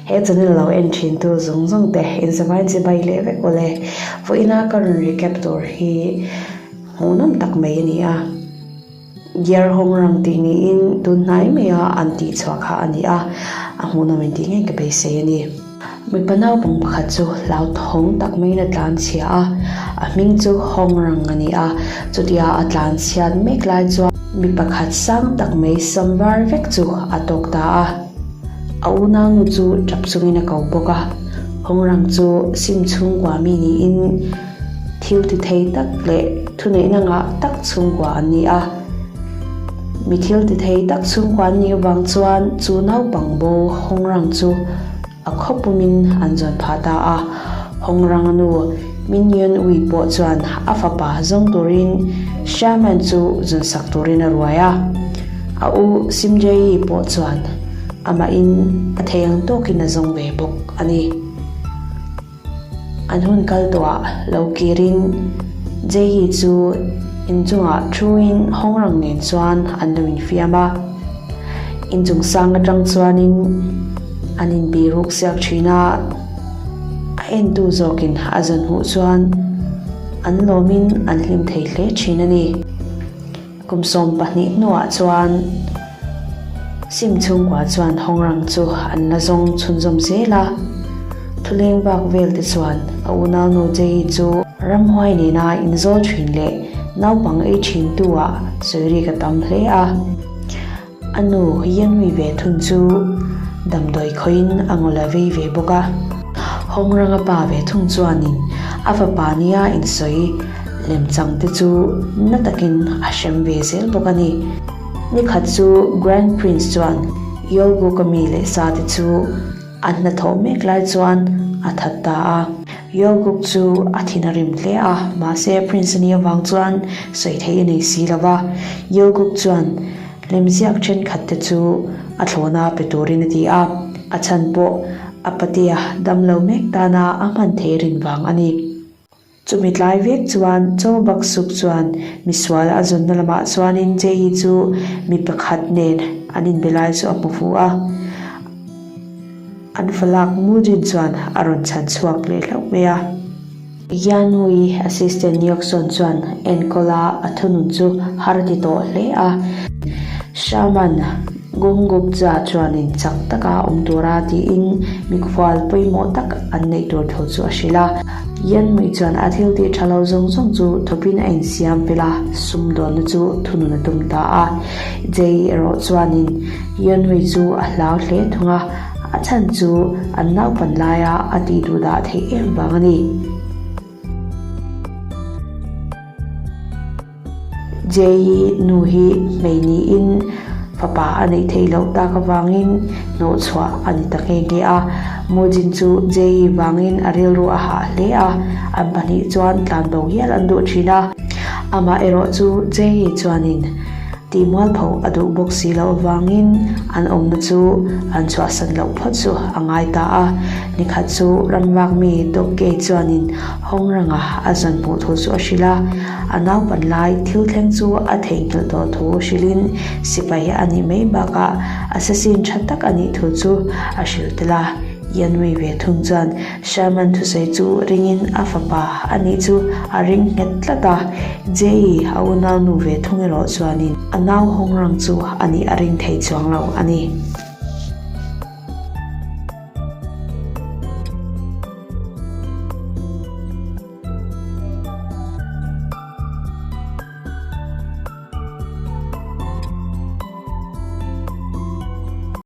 He channel lo en thin tu zawng zawng te in zavai chibai leh vek awle. Vawiina ka rawn recap tur hi hmuhnawm tak mai a ni a. Gear hawng rang tih niin tun hnai maia an tih chhuah kha a ni a, a hmuhnawm in tih ngei ka beisei a ni. Mipa naupang pakhat chu hlauthawng tak maiin a tlan chhia a, a hming chu Hawng Rang a ni a. Chutia a tlan chhiat mek lai chuan mi pakhat sang tak mai sam var vek chu a tawk ta a. A unaunu chu tap chungin a ko bawk a. Hawng Rang chu sim chhungkua mi niin thil ti thei tak leh thuneihna ngah tak chhungkua an ni a. Mi thil ti thei tak chhungkua an nih avang chuan chu naupang bo Hawng Rang chu a khaw pumin an zawn phah ta a. Hawng Rang a nu Min Yun Ui pawh chuan a fapa zawng turin Sherman chu zawn sak turin a ruai a. A u Sim Jae-yi pawh chuan amahin a thei ang tawkin a zawng ve bawk a ni. An hun kal tawhah lo kirin Jae-yi chu inchungah thuin Hongrang nen chuan an lo infiam a. Inchung sang atang chuanin an inbiruk siak thin a, a entu zawkin a zawn hmuh chuan an lawmin an hlim thei hle thin a ni. Kum 12 hnuah chuan Sim chhungkua chuan Hongrang chu an la zawng chhunzawm zel a. Thuleng bak vel te chuan a unaunu Jei chu ramhuai nena inzawl thin leh naupang ei thin tu ah sawi rik a tam hle a. A nu Yenwi ve thung chu damdawi khawiin a ngawl a vei ve bawk a. Hongranga pa ve thung chuanin a fapa nia insawi lemchang te chu na takin a hrem ve zel bawk a ni. Nikhat chu Grand Prince chuan Yolguk-a mi leh sa te chu a hnathawh mek lai chuan a that ta a. Yolguk chu a thin a rim hle a, mahse Prince a nih avang chuan sawi theih a nei si lo va. Yolguk chuan lemziak thenkhat te chu a thlawhna pe turin a ti a, a chhan pawh a patea damlo mek tana a hman theih rin vang a ni. Chumi tlai vek chuan Cho Bak Suk chuan misual a zawnna lamah chuanin Jae-yi chu mi pakhat nen an inbe lai chu a hmu fu a. An falak Mujin chuan a rawn chhan chhuak leh hlauh mai a. Yanui assistant Yokson chuan enkawla a thunun chu har ti tawh hle a. Shaman Gungupja chuanin chak taka awm tura tiin mikhual pawimawh tak an neih tur thu chu a hrilh a. Yanmui chuan a thil tih tha lo zawng zawng chu thawpin a insiam pel a, sumdawnna chu thunun a tum ta a. Jay erawh chuanin Yanmui chu a hlau hle thung a, a chhan chu an naupan laia a tih duh dah theih em vang a ni. Jay-i nu hi hmei niin fapa a neih theih loh tak avangin hnawhchhuah a ni ta nghe nghe a. Mujin chu Jay-i vangin a rilru a hah hle a, an pahnih chuan tlanbo hial an duh thin a. Amah erawh chu Jay-i chuanin Tihmualpho a duh bawk si loh avangin an awmna chu an chhuahsan loh phawt chu a ngai ta a. Nikhat chu ramvak mi Dokkei chuanin Hongranga a zawn hmuh thu chu a hrilh a. A naupan lai thil thleng chu a theihnghilh tawh thu hrilhin sipai a nih mai bakah assassin tha tak a nih thu chu a hrilh tel a. Yanwei ve thung chuan Sherman thusawi chu ringin a fapa a nih chu a ring nghet tlat a, Jay-i a unaunu ve thung erawh chuanin a nau hawng rang chu a nih a ring thei chuang lo a ni.